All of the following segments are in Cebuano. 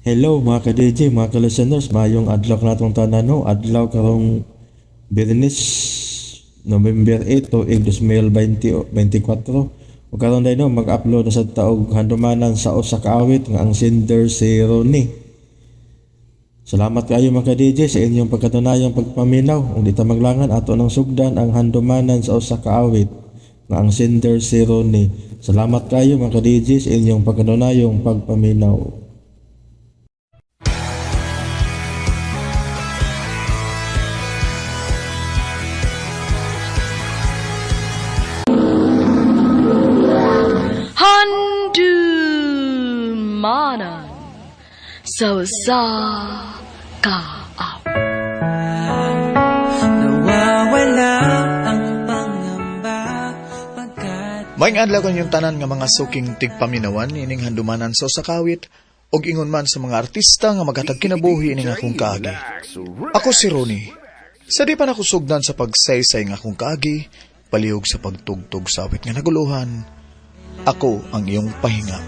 Hello mga ka-DJ, mga ka-listeners, mayong adlaw na itong tanan, no? Adlaw karong Biyernes, November 8, tuig 2024. O karon day no, mag-upload na sa taog handumanan sa usa ka awit nga ang sender si Ronnie. Salamat kayo mga ka-DJ sa inyong pagkatunayang pagpaminaw. Kung di ta maglangan, ato nang sugdan ang handumanan sa usa ka awit nga ang sender si Ronnie. Salamat kayo mga ka-DJ sa inyong pagkatunayong pagpaminaw. Handumanan sa usa ka awit. Nawawala ang pangamba pagkat Maing adlaw kanyong tanan nga mga suking tigpaminawan ining handumanan sa usakawit og ingon man sa mga artista nga maghatag kinabuhi ining akong kaagi. Ako si Ronnie. Sa di pa nakusugdan sa pagsaysay nga akong kaagi, palihog sa pagtugtog sa awit nga naguluhan, ako ang iyong pahinga.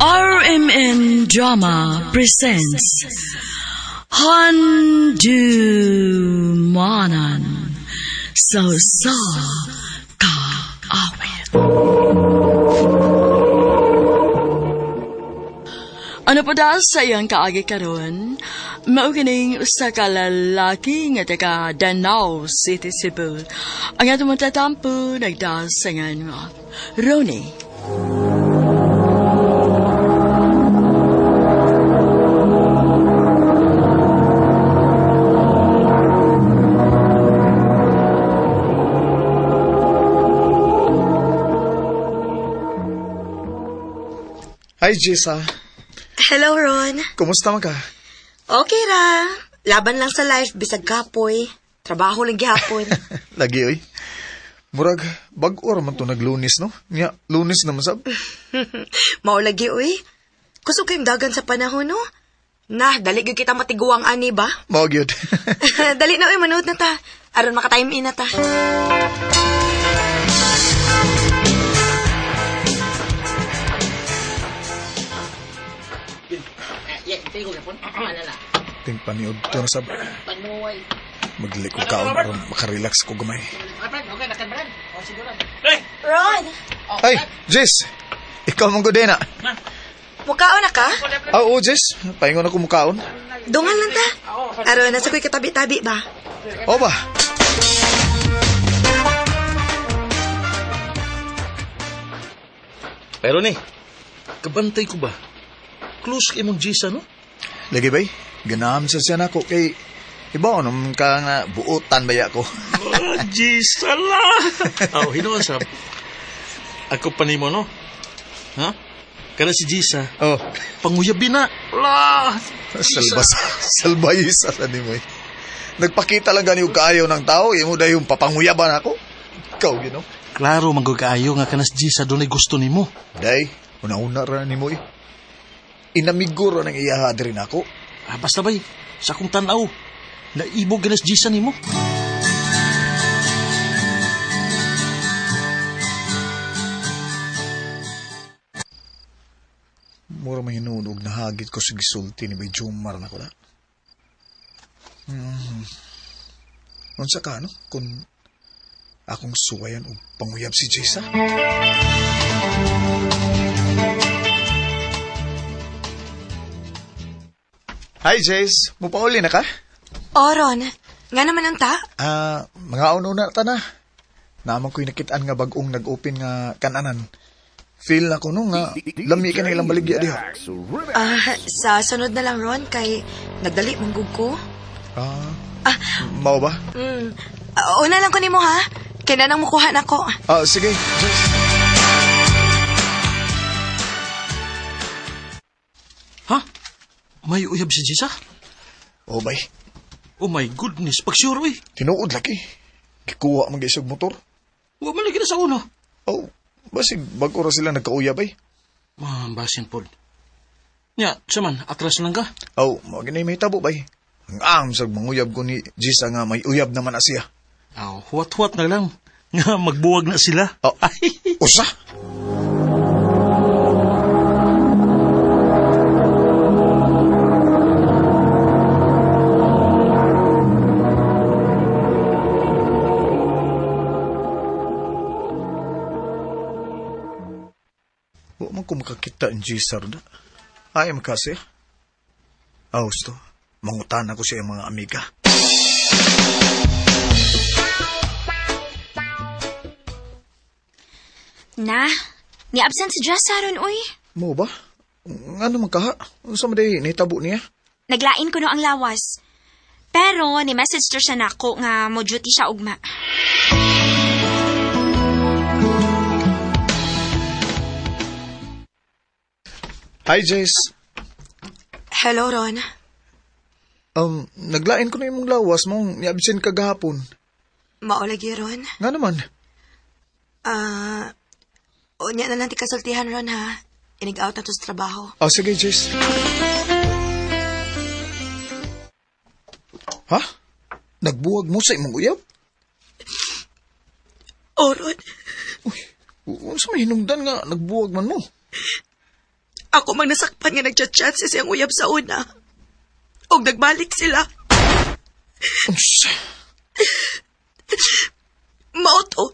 RMN Drama presents Handumanan sa usa ka awit. Ano pa da sa iyang kaagi karon? Mao kining usa ka lalaki nga taga Danao City, Cebu. Ang atong matatampo nagdasangan nga Ronnie. Hi Jessa, Hello, Ron. kumusta man ka? Okay ra. Laban lang sa life, bisag kapoy. Trabaho lang gihapon. Lagi oy. Murag bag-o ra man to naglunis no? Nya, lunes naman sab. Maulagi, uy. Kusog kayong dagan sa panahon, no? Nah, dali gyud kita matiguang ani ba? Mao gyud. Dali na, uy, manood na ta. Aron maka-time in na ta. Ting paniod to na sab. Magdali ko kaon aron makarelax ko gamay. Ron, Ay, Jess! Ikaw mong gudena. mukaon na ka? Ah, oo, Jess. Pahingon ako mukaon. Dungan lang ta. Aron, nasa ko'y katabi-tabi ba? O ba? Pero ni, kabantay ko ba? Close kay mong Gisa, no? Lagi bay, ganam sa siya nako kay iba naman ka nga buotan baya ko. Ah, Gisa la! Oh, hinuon sab. Ako pa nimo, no? Ha? Kana si Gisa, Oh, panguyabi na. La! salba salbay sa sa nimo eh. Nagpakita lang gani og kaayo ng tao, imo dayong papanguyaban ako. Ikaw gino. Klaro man gud kaayo nga kana si Gisa dunay gusto nimo. Day, una-una ra nimo eh. Inamigo ra nang iyaha diri nako. Ah, basta bay, sa akong tan-aw, naibog kana si Gisa nimo. Mura mahinunog nahagit ko sa gisulti ni Bay Jomar na ko na. Hmm. Unsa ka, no? Kung akong suwayan og panguyab si Jessa? Hi, Jace. Mupauli na ka? Oh, Ron, nga naman ang ta? Ah, mga una ta na. Naman ko'y nakitaan nga bagong nag-open nga kananan. Feel na ko no nga lami ka na ilang baligya diha. Ah, sa sunod na lang, Ron, kay nagdali manggug ko. Ah, mao ba? Ah, una lang ko nimo ha. Kay nanang mukuha nako. Ah, sige. Jace. Ha? May uyab si Gisa? Oh, bay. Oh my goodness, pag sure oy. Tinuod lagi. Gikuha man gyud motor. Wa man lagi na sa una. Oh, basig bag-o ra sila nagkauyab ay. Man, basin pod. Nya, saman, atras lang ka. Oh, mao gini may tabo bay. Ang am sag manguyab ko ni Jisa nga may uyab naman na siya. Aw, huwat-huwat na lang. Nga, magbuwag na sila. Oh. Ay, Usa. Wa man ko makakita ang Gisar na. Ay, makasi. Ah, gusto. Mangutan ako siya mga amiga. Na, ni-absent si Jess aron, uy. Mo ba? Nga naman kaha? Unsa man day nitabo niya? Naglain ko no ang lawas. Pero, ni-message to siya nako nga mo duty siya ugma. Hi, Jess. Hello, Ron. Naglain ko na imong lawas mong ni-absent ka gahapon. Mao lagi, Ron. Nga naman. Ah, unya na lang ti kasultihan, Ron, ha? Inig-out na to sa trabaho. Ah, sige, Jess. Ha? Nagbuwag mo sa imong uyab? Oh, Ron. Unsa may hinungdan nga nagbuwag man mo? Ako mang nasakpan nga nagchat-chat sa siyang uyab sa una. Og nagbalik sila. Unsa? Mao to.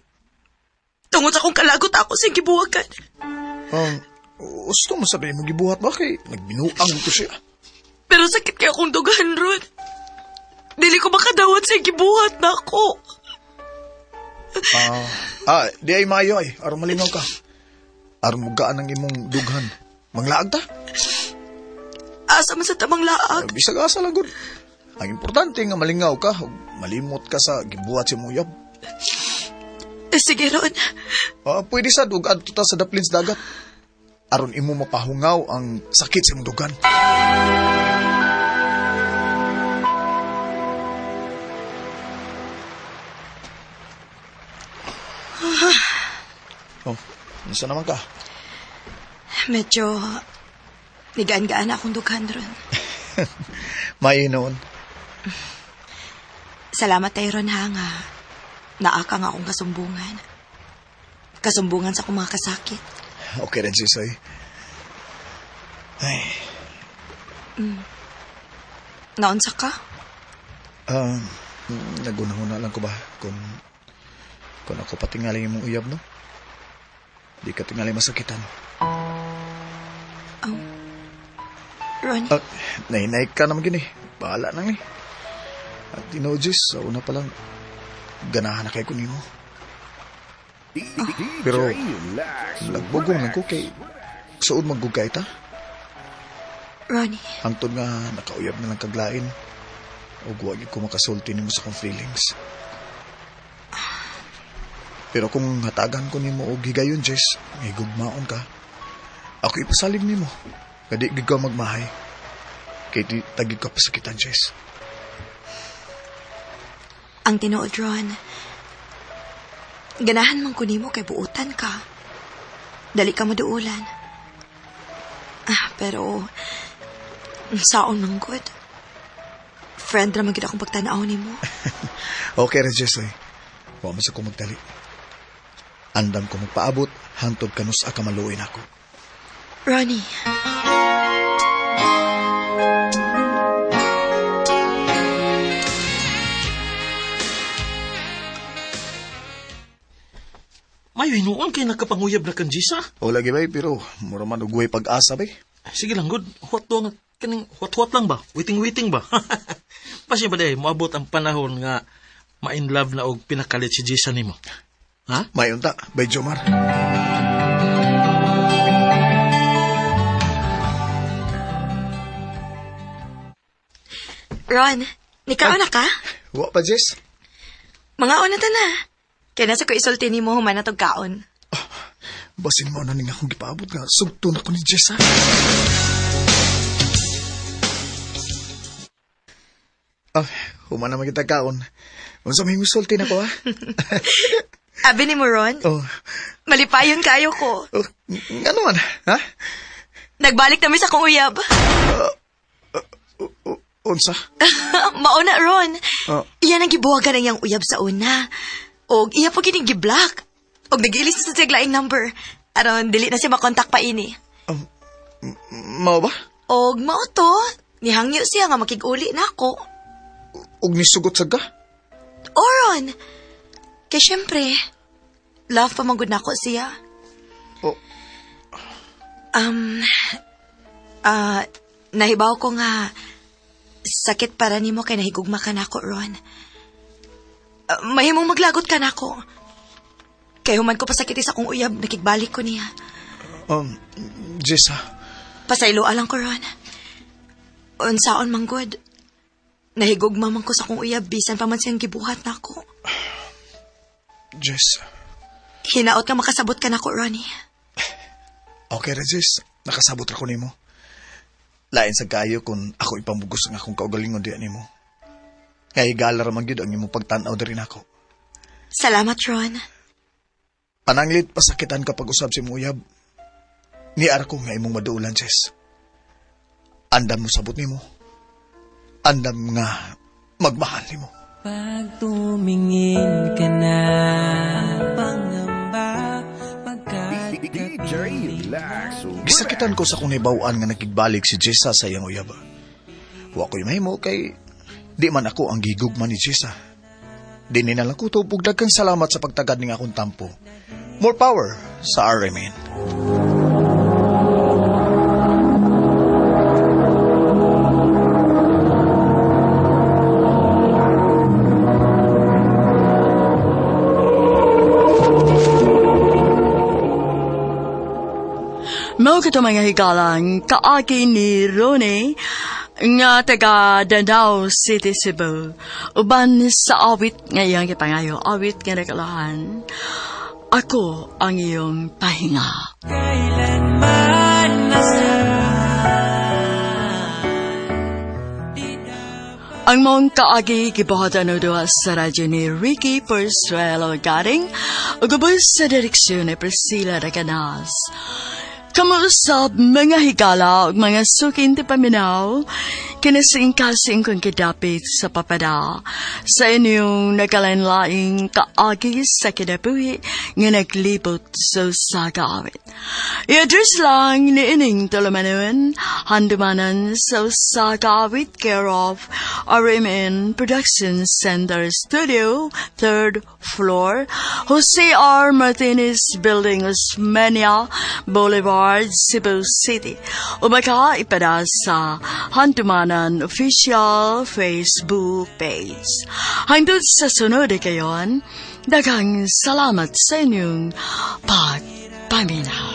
Tungod sa akong kalagot ako sa gibuwagan. Gusto mo sabi mo gibuhat ba kay nagbinuang ko siya. Pero sakit kay akong dugahan, Ron. Dili ko makadawat sa gibuhat na ako. Ah, di ay maayo ay. Aron malingaw ka. Aron mugaan ang imong dughan. Manglaag ta. Asa man sa tamang laag. Bisag asa lang gud. Ang importante nga malingaw ka, ug malimot ka sa gibuhat sa imong uyab. Eh, sige, Ron. Ah, pwede sad ug adto ta sa daplin sa dagat. Aron imo mapahungaw ang sakit sa imong dugan. Oh, unsa naman ka? Medyo nigaan-gaan akong dughan, Ron. May noon. Salamat tayo, Ron, ha, nga naa ka nga akong kasumbungan. Kasumbungan sa akong mga kasakit. Okay rin, Sisoy. Ay, Naunsa ka? nagunahuna lang ko ba kung ako patingali imong uyab, no? Di ka tingali masakitan. Ron, Ah, nahinay ka naman gini. Bahala nang eh. At tinojis, sa una pa lang, ganahan na kay ko nimo. Pero, lagbogong lang ko kay suod maggugay ta. Ronnie, Hangtod nga, nakauyab na lang kaglain. O wa gyud ko makasulti nimo sa akong feelings. Pero kung hatagan ko nimo og higayon, Jess, may gugmaon ka. Ako ipasalig nimo. Nga di gyud ka magmahay. Kay di tagig ka pasakitan, Jess. ang tinuod, Ron. Ganahan man ko nimo kay buutan ka. Dali ka maduulan. Ah, pero saon man gud. Friend ra man gyud akong pagtan-aw nimo. Okay ra, Jess, oy. Wa man sa ko magdali. Andam ko magpaabot, hantod kanus ka maluoy nako. Ronnie. May hinuon kay nakapanguyab na kang Jisa. O lagi bay, pero mura man og way pag-asa bay. Sige lang, good. Huwat to nga, kaning huwat-huwat lang ba? Waiting-waiting ba? Pasya ba day, moabot ang panahon nga ma-in love na og pinakalit si Jisa nimo. Ha? Mayon ta, bay Jomar. Ron, nikaon na ka? Wa pa, Jess. Mga una ta na. Kaya nasa ko isulti nimo human na tog kaon. Basin mo na ning akong gipaabot nga sugto na ko ni Jess, ha? Ah, human na kita kaon. Unsa may misulti na ko, ha? Abi ni mo, Ron, Oh, malipayon kayo ko. oh, ngano man, ha? Nagbalik na mi sa akong uyab. Unsa? Mauna, Ron. Oh. Iyan ang gibuhagan ang iyang uyab sa una. Og iya po kining giblock. Og nag-ilis na sa siyang laing number. Aron, dili na siya makontak pa ini. Mao ba? Og mao to, nihangyo siya nga makig-uli na ako. Og nisugot sa ka? Oron! Kay syempre, love pa man gud nako siya. Oh. Nahibaw ko nga sakit para nimo kay nahigugma ka nako, Ron. Mahimong maglagot ka nako. Kay human ko pasakiti sa akong uyab, nakigbalik ko niya. Jessa. Pasayloa lang ko, Ron. Unsaon man gud. Nahigugma man ko sa akong uyab, bisan pa man siyang gibuhat nako. Jess. Hinaot nga makasabot ka nako, Ronnie. Okay ra, Jess. Nakasabot ra ko nimo. Lain sa kayo kung ako ipamugos ang akong kaugalingon diya nimo. Kay higala ra man gyud ang imong pagtan-aw diri nako. Salamat, Ron. Pananglit pasakitan kapag usab si imong uyab. Niara ko nga imong maduulan, Jess. Andam mo sabot nimo. Andam nga magmahal nimo. Pag tumingin ka na, pangamba, pagkat Gisakitan ko sa kung nahibaw-an nga nakigbalik si Jessa sa iyang uyab. Wa ko'y mahimo kay di man ako ang gigugma ni Jessa. Di ni nalang kutob ug daghang salamat sa pagtagad ning akong tampo. More power sa RMN. Mao kato mga higalang kaagi ni Ronnie nga taga Danao City, Cebu. Uban sa awit nga iyang gipangayo, awit nga nakalahan. Ako ang iyong pahinga. Kailanman nasaan. Ang mong kaagi gibuhatan og duha sa radyo ni Ricky Persuelo Garing ug ubos sa direksyon ni Priscilla Recanas. Kamuusap mga higala ug mga suking paminaw, kinasing-kasing kong kidapit sa papada sa inyong nagkalain-laing kaagi sa kinabuhi nga naglibot sa usa ka awit. I-address lang ni ining tulumanon, handumanan sa usa ka awit, care of RMN Production Center Studio, 3rd floor, Jose R. Martinez Building, Osmeña Boulevard, Cebu City. O makaipada sa Handumanan official Facebook page. Hangtod sa sunod kayon, daghang salamat sa inyong pagpaminaw.